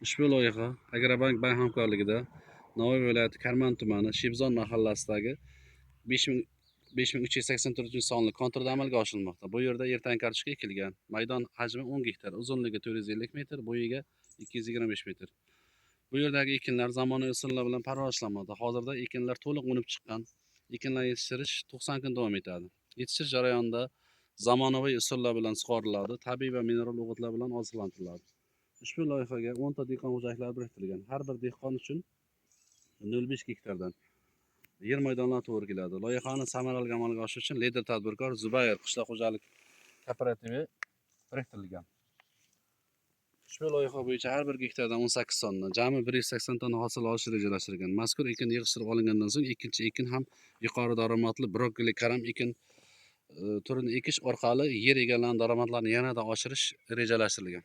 Ushbu loyiha Agrobank bank hamkorligida Navoiy viloyati Karman tumani Shibzon mahallasidagi 5384-sonli konturda amalga oshirilmoqda. Bu yerda ertangi kartoshka ekilgan. Maydon hajmi 10 gektar, uzunligi 450 metr, bo'yiga 225 metr. Bu yerdagi ekinlar zamonaviy usullar bilan parvarishlanmoqda. Hozirda ekinlar to'liq unib chiqqan. Ekinlar yetishtirish 90 kun davom etadi. Yetishtirish jarayonida zamonaviy usullar bilan sug'oriladi, tabiiy va mineral o'g'itlar bilan oziqlantiriladi. Ushbu loyihaga 10 ta dehqon xo'jaliklari biriktirilgan. Har bir dehqon uchun 0,5 gektardan yer maydonlari to'g'ri keladi. Loyihani samarali amalga oshirish uchun lider tadbirkor Zubayr qishloq xo'jalik kooperativi biriktirilgan. Ushbu loyiha bo'yicha har bir gektardan 18 tonna, jami 180 tonna hosil olish rejalashtirilgan. Mazkur ekin yig'ishtirib olingandan so'ng ikkinchi ekin ham yuqori daromadli brokkoli karam ekin turini ekish orqali yer egalarining daromadlarini yanada oshirish rejalashtirilgan.